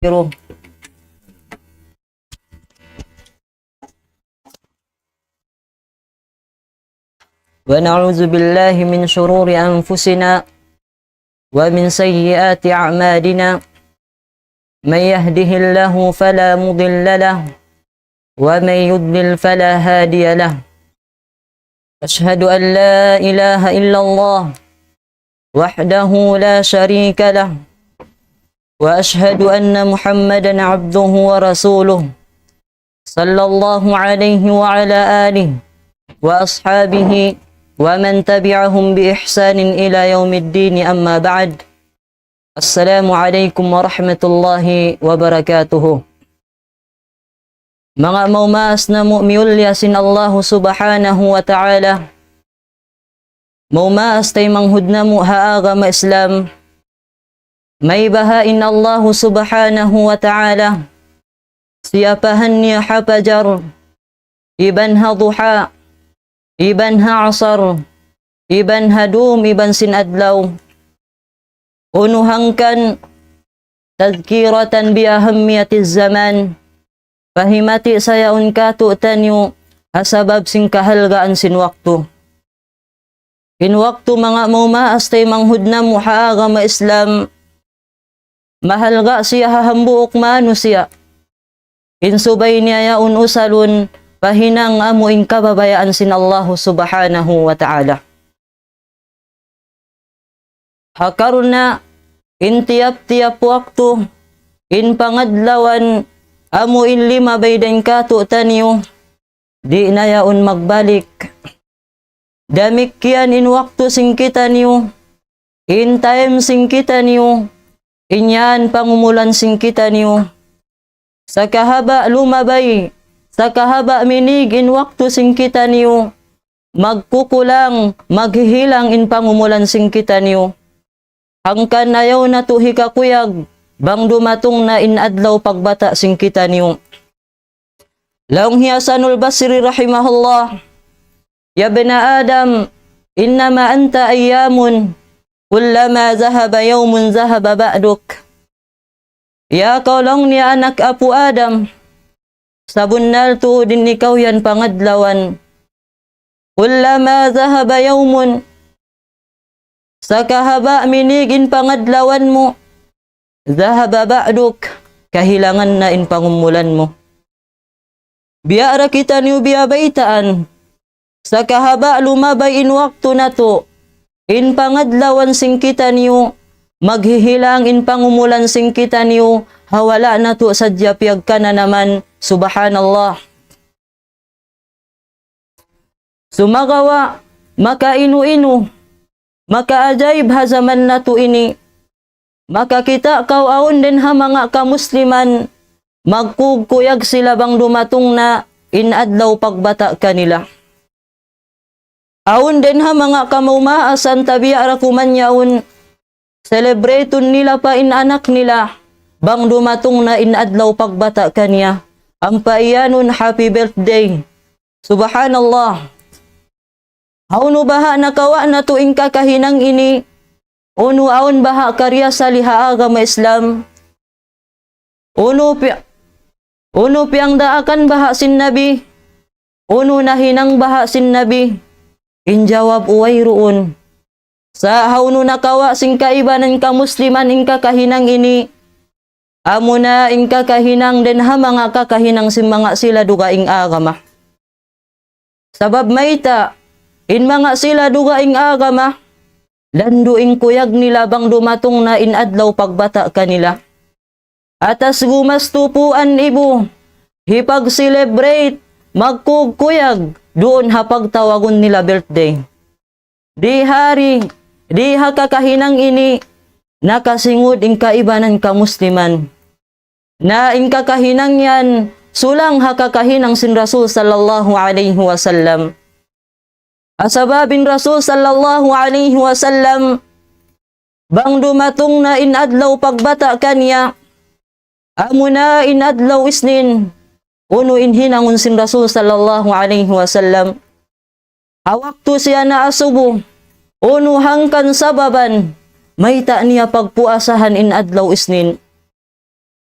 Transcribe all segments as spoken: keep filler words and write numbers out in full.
ونستغفره. ونعوذ بالله من شرور أنفسنا ومن سيئات أعمالنا. من يهده الله فلا مضل له، ومن يضلل فلا هادي له. أشهد أن لا إله إلا الله وحده لا شريك له، وأشهد أن محمدا عبده ورسوله، صلى الله عليه وعلى آله وأصحابه ومن تبعهم بإحسان إلى يوم الدين، أما بعد. السلام عليكم ورحمة الله وبركاته. Manga maumaas namu' miyulliya sin Allahu Subhanahu wa Ta'ala, maumaas taymanghud namu' ha agama Islam, mayta' in Allahu Subhanahu wa Ta'ala, siyapahan niya ha pajar, iban ha duha, iban ha asar, iban ha dum, iban sin adlaw. Unu hangkan, تذكرة بأهمية الزمان, pahimati' sa yaun kātu'niyu ha sabab sin kahalgaan sin waktu. In waktu, manga maumaas taymanghud namu' ha agama Islam, mahalga' siya ha hambuuk manusiya'. In subay niya yaun usalun pa hinang amu in kabayaan sin Allahu Subhanahu wa Ta'ala. Ha karna' in tiyap-tiyap waktu, in pangadlawan, amu in limabay dayn kātu'niyu, di' na yaun magbalik. Damikkiyan in waktu sin kitaniyu, in time sin kitaniyu, in yan pangumulan sin kitaniyu. Sakahaba' lumabay, sakahaba' minig in waktu sin kitaniyu, magkukulang, maghihilang in pangumulan sin kitaniyu. Hangkan ayaw natu' hikakuyag, bang dumatung na in adlaw pagbata' sin kitaniyu. Laung hi Hasanul Basri rahimahullah, يا ابن آدم، إنما أنت أيام، كلما ذهب يوم ذهب بعدك. Ya kaw, laung niya, anak apu' Adam, sabunnal tuud in ikaw yan pangadlawan. كلما ذهب يوم, sakahaba' minig in pangadlawan mu, ذهب بعدك, kahilangan na in pangumulan mu. Biya' da kitaniyu biya' baytaan, sakahaba' lumabay in waktu natu', in pangadlawan sin kitaniyu, maghihilang in pangumulan sin kitaniyu, ha wala' natu' sadja piyagkananaman. Subhanallah. Sumagawa', makainu-inu, makaajaib ha jaman natu' ini, makakita' kaw awn dayn ha manga kamusliman, magkuyag-kuyag sila bang dumatung na in adlaw pagbata' kanila. Awn dayn ha manga kamaumaasan, tabiya' ra kuman yaun, celebrate-un nila pa in anak nila, bang dumatung na in adlaw pagbata' kaniya. Ampa iyanun happy birthday. Subhanallah. Hawnu baha' nakawa' natu' in kakahinang ini? Unu awn baha' kariyasali ha agama Islam? Unu pi-, unu piyangdaakan baha' sin Nabi? Unu nahinang baha' sin Nabi? In jawab, wayruun. Sa' hawnu nakawa' sin kaibanan kamusliman in kakahinang ini? Amuna in kakahinang dayn ha manga kakahinang sin manga sila dugaing agama. Sabab mayta', in manga sila dugaing agama, landu' in kuyag nila bang dumatung na in adlaw pagbata' kanila. Atas gumastu puan ibu, hipag-celebrate, magkuyag-kuyag, duun ha pagtawagun nila birthday. Di ha hari, di ha kakahinang ini, nakasingud in kaibanan kamusliman. Na in kakahinang yan, sulang ha kakahinang sin Rasul sallallahu alayhi wasallam. Sabab in Rasul sallallahu alayhi wasallam, bang dumatung na in adlaw pagbata' kaniya, amuna in adlaw Isnin, unu in hinangun sin Rasul sallallahu alayhi wasallam? Ha waktu siya naasubu, unu hangkan sababan, mayta' niya pagpuasahan in adlaw Isnin?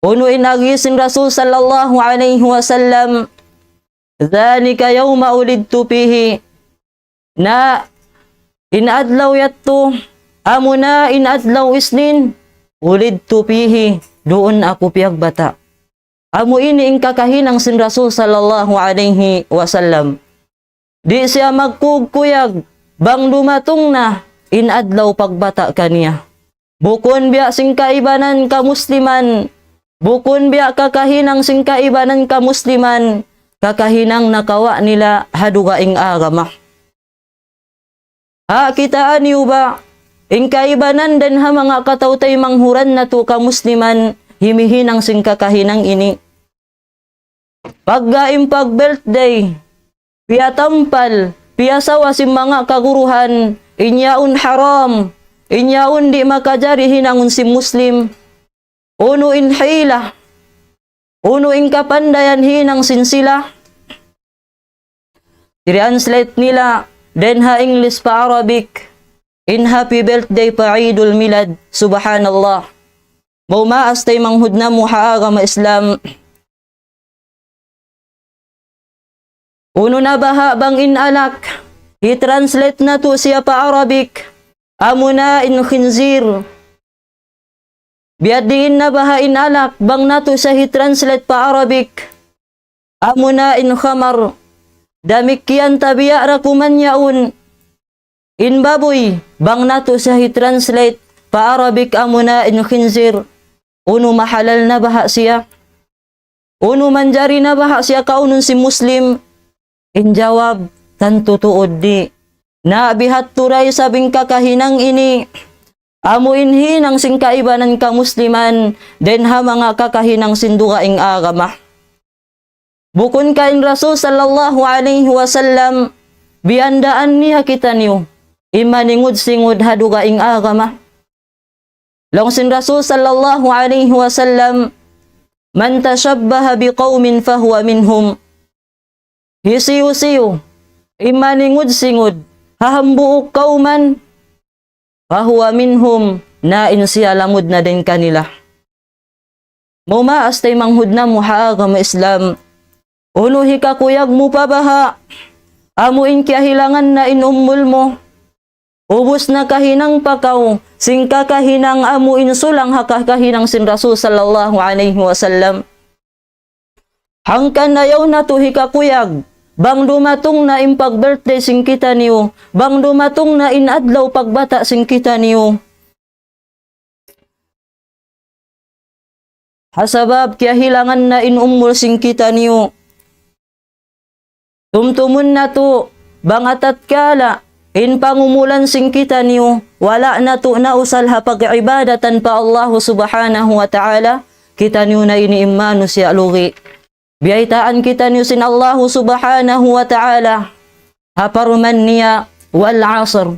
Unu in agi sin Rasul sallallahu alayhi wasallam, ذلك يوم ولدت فيه. Na in adlaw yadtu, amuna in adlaw Isnin, ولدت فيه, duun aku piyagbata'. Amu ini in kakahinang sin Rasul sallallahu alayhi wasallam. Di' siya magkuyag-kuyag bang dumatung na in adlaw pagbata' kaniya. Bukun biya' sin kaibanan kamusliman, bukun biya' kakahinang sin kaibanan kamusliman, kakahinang nakawa' nila ha dugaing agama. Ha, kitaa niyu ba, in kaibanan dayn ha manga kataw-taymanghuran natu' kamusliman, himihinang sin kakahinang ini. Pagga in pag-birthday, piyatampal, piyasawa sin manga kaguruhan, in yaun haram, in yaun di' makajari hinangun sin Muslim. Unu in hila, unu in kapandayan hinang sin sila. Translate nila dayn ha English pa Arabic, in happy birthday pa Eidul Milad, subhanallah. Maas taymanghud namu' ha agama Islam. Unu na baha' bang in alak, hi-translate natu' siya pa Arabic, amuna in khinzir. Biyadiin na baha' in alak, bang natu' siya hi-translate pa Arabic, amuna in khamar. Damikkiyan tabiya' ra kuman yaun in babuy, bang natu' siya hi-translate pa Arabic, amuna in khinzir. Unu, mahalal na baha' siya? Unu, manjari na baha' siya kaunun sin Muslim? In jawab, tantu tuud di'. Na biya' hādtu da isab in kakahinang ini, amu in hinang sin kaibanan kamusliman, dayn ha manga kakahinang sin dugaing agama. Bukun ka in Rasul sallallahu alayhi wasallam, biyandaan niya kitaniyu in maningud-singud ha dugaing agama? Laung sin Rasul sallallahu alayhi wasallam, من تشبه بقوم فهو منهم. Hisiyu-siyu in maningud-singud ha hambuuk kawman, فهو منهم, na in siya lamud na dayn kanila. Maas taymanghud namu' ha agama Islam. Unu, hikakuyag mu pa baha', amu in kiyahilangan na in umul mu. Ubus na kahinang pa kaw sin kakahinang amu in sulang ha kakahinang sin Rasul sallallahu alayhi wasallam. Hangkan ayaw natu' hikakuyag bang dumatung na in pag-birthday sin kitaniyu, bang dumatung na in adlaw pagbata' sin kitaniyu. Ha sabab kiyahilangan na in umul sin kitaniyu. Tumtumun natu', bang atatkala in pangumulan sin kitaniyu, wala' natu' nausal ha pag-ibadatan pa Allahu subhanahu wa ta'ala, kitaniyu na ini in manusiya' lugi'. Biyaytaan kitaniyu sin Allahu subhanahu wa ta'ala ha parman niya, والعصر.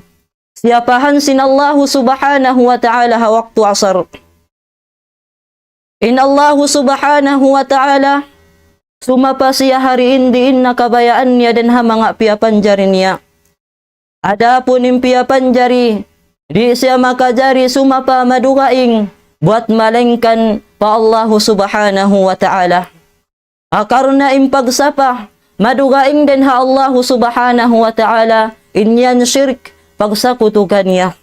Siyapahan sin Allahu subhanahu wa ta'ala ha waktu asar. In Allahu subhanahu wa ta'ala, sumapa siya ha diin-diin na kabayaan niya dayn ha manga piyapanjari niya. Adapun in piyapanjari, di' siya makajari sumapa madugaing, buwat malaingkan pa Allahu subhanahu wa ta'ala. Akarna' in pagsapa madugaing dayn ha Allahu subhanahu wa ta'ala, in yan shirk, pagsakutu kaniya.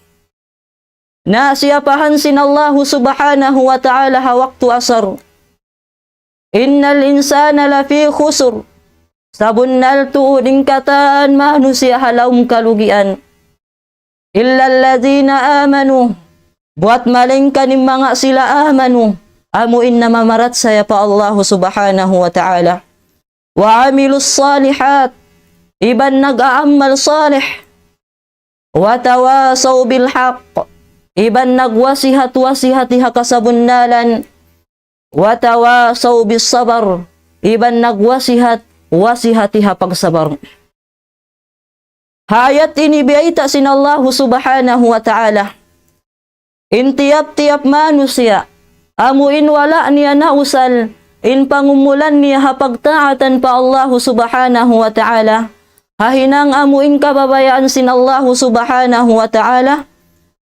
Na siyapahan sin Allahu subhanahu wa ta'ala ha waktu asar. إن الإنسان لفي خسر. Sabunnal tuud in katan manusiya' ha lawm kalugian. إلا الذين آمنوا. Buwat malaingkan in manga sila amanu, amu in namamarachaya pa Allahu subhanahu wa ta'ala. وعملوا الصالحات. Iban nag-aamal salih. وتواصوا بالحق. Iban nagwasihat-wasihati ha kasabunnalan. وتواصوا بالصبر. Iban nagwasihat-wasihati ha pagsabar. Ha ayat ini biyayta' sin Allahu subhanahu wa ta'ala. In tiyap-tiyap manusiya', amu in wala' niya nausal in pangumulan niya ha pagtaatan pa Allahu subhanahu wa ta'ala, ha hinang amu in kababayaan sin Allahu subhanahu wa ta'ala,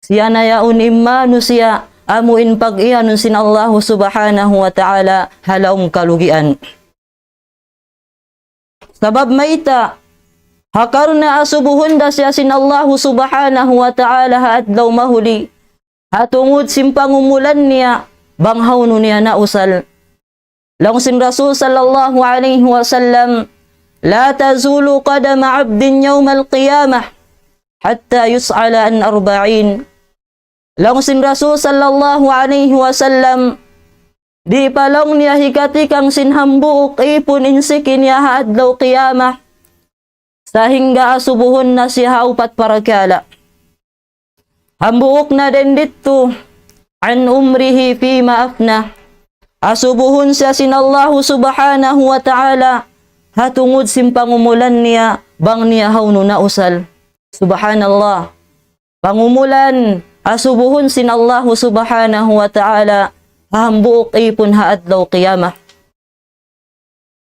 siya na yaun in manusiya' amu in pag-iyanun sin Allahu Subhanahu wa Ta'ala ha lawm kalugian. Sabab mayta', ha karna' asubuhun da siya sin Allahu Subhanahu wa Ta'ala ha adlaw mahuli, ha tungud sin pangumulan niya, bang hawnu niya nausal. Laung sin Rasul sallallahu alayhi wasallam, لا تزول قدم عبد يوم القيامة حتى يسأل عن أربع. Laung sin Rasul sallallahu alayhi wasallam, di' pa laung niya hikatikang sin hambuuk īpun in siki niya ha adlaw qiyamah, sahingga asubuhun na siya ha upat parakala'. Hambuuk na dayn didtu, عن عمره فيما أفناه. Asubuhun siya sin Allahu Subhanahu wa Ta'ala, ha tungud sin pangumulan niya, bang niya hawnu nausal. Subhanallah. Pangumulan, asubuhun sin Allahu Subhanahu wa Ta'ala, ha hambuuk īpun ha adlaw qiyamah.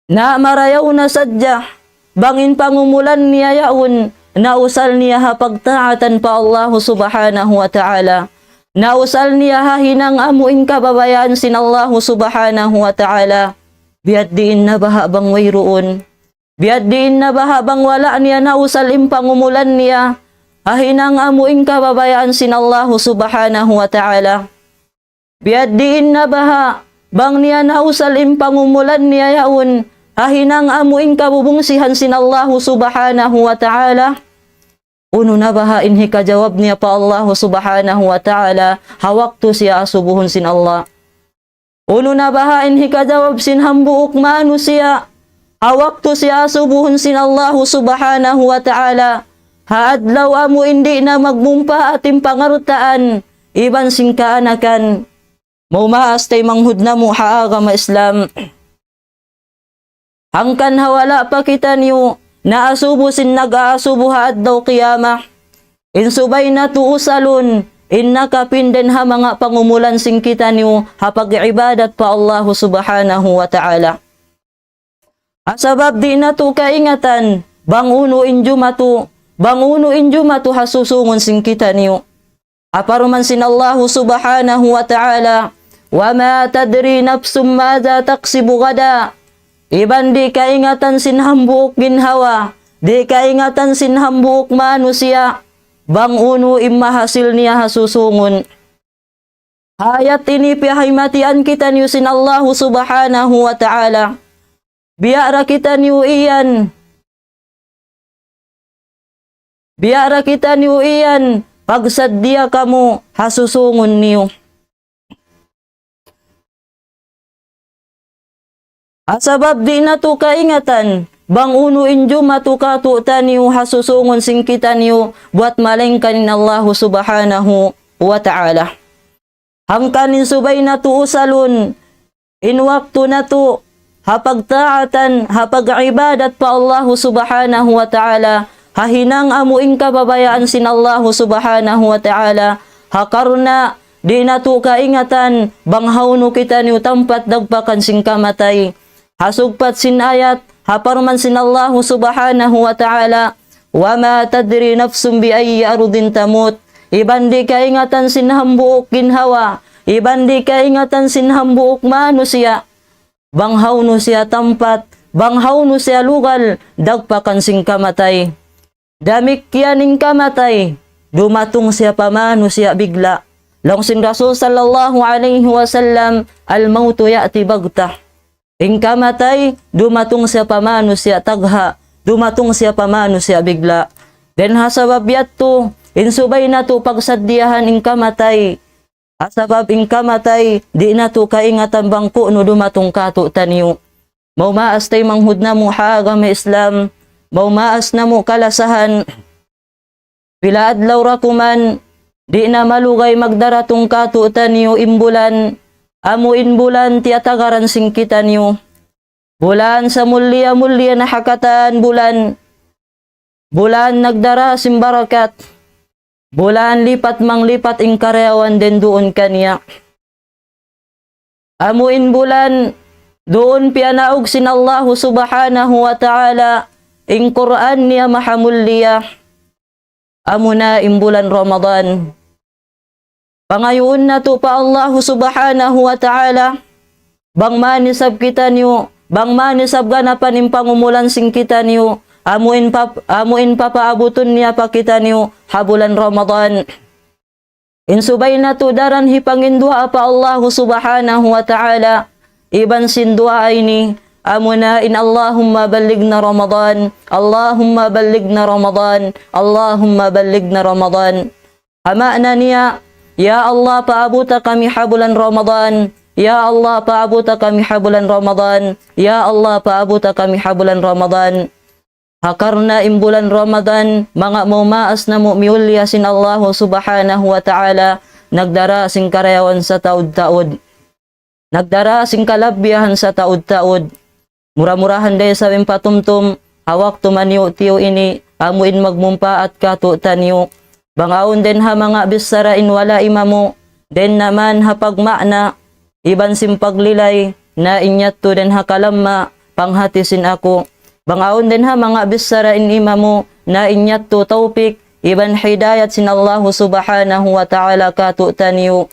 Na marayaw na sadja, bang in pangumulan niya yaun, nausal niya ha pagtaatan pa Allahu Subhanahu wa Ta'ala. Nausal niya ha hinang amu in kababayaan sin Allahu Subhanahu wa Ta'ala. Biya' diin na baha' bang wayruun. Biya' diin na baha' bang wala' niya nausal in pangumulan niya, ha hinang amu in kababayaan sin Allahu Subhanahu wa Ta'ala. Biya' diin na baha', bang niya nausal in pangumulan niya yaun, ha hinang amu in kabubungsihan sin Allahu Subhanahu wa Ta'ala. Unu na baha' in hikajawab niya pa Allahu Subhanahu wa Ta'ala, ha waktu siya asubuhun sin Allah. Unu na baha' in hikajawab sin hambuuk manusiya', ha waktu siya asubuhun sin Allahu Subhanahu wa Ta'ala, ha adlaw amu in di' na magmumpaat in pangaltaan, iban sin kaanakan. Maumaas taymanghud namu' ha agama Islam. Hangkan ha wala' pa kitaniyu naasubu sin nag-aasubu ha adlaw qiyamah, in subay natu' usalun in nakapin dayn ha manga pangumulan sin kitaniyu ha pag-ibadat pa Allahu Subhanahu wa Ta'ala. Ha sabab di' natu' kaingatan bang unu in jumatu, bang unu in jumatu ha susungun sin kitaniyu. Ha parman sin Allahu Subhanahu wa Ta'ala, وما تدري نفس ماذا تكسب غدا. Iban di' kaingatan sin hambuuk ginhawa, di' kaingatan sin hambuuk manusiya', bang unu in mahasil niya ha susungun. Ayat ini piyahimatian kitaniyu sin Allahu Subhanahu wa Ta'ala. Biya' da kitaniyu iyan. Biya' da kitaniyu iyan, pagsaddiya kamu ha susungun niyu. Ha sabab di' natu' kaingatan, bang unu in jumatu katu'taniyu ha susungun sin kitaniyu, buwat malaingkan in Allahu Subhanahu wa Ta'ala. Hangkan in subay natu' usalun in waktu natu' ha pagtaatan, ha pag-ibadat pa Allahu Subhanahu wa Ta'ala, ha hinang amu in kababayaan sin Allahu Subhanahu wa Ta'ala, ha karna' di' natu' kaingatan bang hawnu kitaniyu tampat dagpakan sin kamatay. Ha sugpat sin ayat, ha parman sin Allahu Subhanahu wa Ta'ala, وما تدري نفس بأي أرض تموت. Iban di' kaingatan sin hambuuk ginhawa, iban di' kaingatan sin hambuuk manusiya', bang hawnu siya tampat, bang hawnu siya lugal, dagpakan sin kamatay. Damikkiyan in kamatay, dumatung siya pa manusiya' bigla'. Laung sin Rasul sallallahu alayhi wasallam, الموت يأتي بغتة. In kamatay, dumatung siya pa manusiya' tagha', dumatung siya pa manusiya' bigla'. Dayn ha sabab yadtu, in subay natu' pagsaddiyahan in kamatay. Ha sabab in kamatay, di' natu' kaingatan bang ku'nu dumatung katu'taniyu. Maumaas taymanghud namu' ha agama Islam, maumaas namu' kalasahan. Pila adlaw da kuman, di' na malugay magdaratung katu'taniyu in bulan, amu in bulan tiyatagaran sin kitaniyu. Bulan samulliya-mulliya na ha katan bulan, bulan nagdara sin barakat, bulan lipat manglipat in karayawan dayn duun kaniya. Amu in bulan, duun piyanaug sin Allahu Subhanahu wa Ta'ala in Qur'an niya mahamulliya. Amuna in bulan Ramadan. Pangayuun natu' pa Allahu Subhanahu wa Ta'ala, bang man isab kitaniyu, bang man isab ganapan in pangumulan sin kitaniyu, amu in pap-, amu in papaabutun niya pa kitaniyu ha bulan Ramadan. In subay natu' daran hipanginduwaa pa Allahu Subhanahu wa Ta'ala, iban sin duwaa ini, amuna in اللهم بلغنا رمضان، اللهم بلغنا رمضان، اللهم بلغنا رمضان. Ha maana niya, "Ya Allah, paabuta kami ha bulan Ramadan. Ya Allah, paabuta kami ha bulan Ramadan. Ya Allah, paabuta kami ha bulan Ramadan." Ha karna' in bulan Ramadan, manga maumaas namu' miyulliya sin Allahu Subhanahu wa Ta'ala, nagdara sin karayawan sataud-taud. Nagdara sin kalabbiyahan sataud-taud. Mura-murahan da isab in patumtum, ha waktu maniyu'-tiyu' ini, amu in magmumpaat kātu'niyu. Bang awn dayn ha manga bichara in wala' imamu, dayn naman ha pagmaana, iban sin paglilay, na in yadtu dayn ha kalamma, panghati sin aku. Bang awn dayn ha manga bichara in imamu, na in yadtu tawpik, iban hidayat sin Allahu Subhanahu wa Ta'ala kātu'niyu.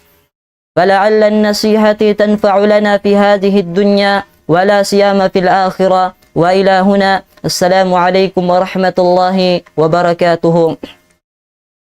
فلعل النصيحة تنفع لنا في هذه الدنيا ولا سيما في الآخرة. وإلى هنا. السلام عليكم ورحمة الله وبركاته.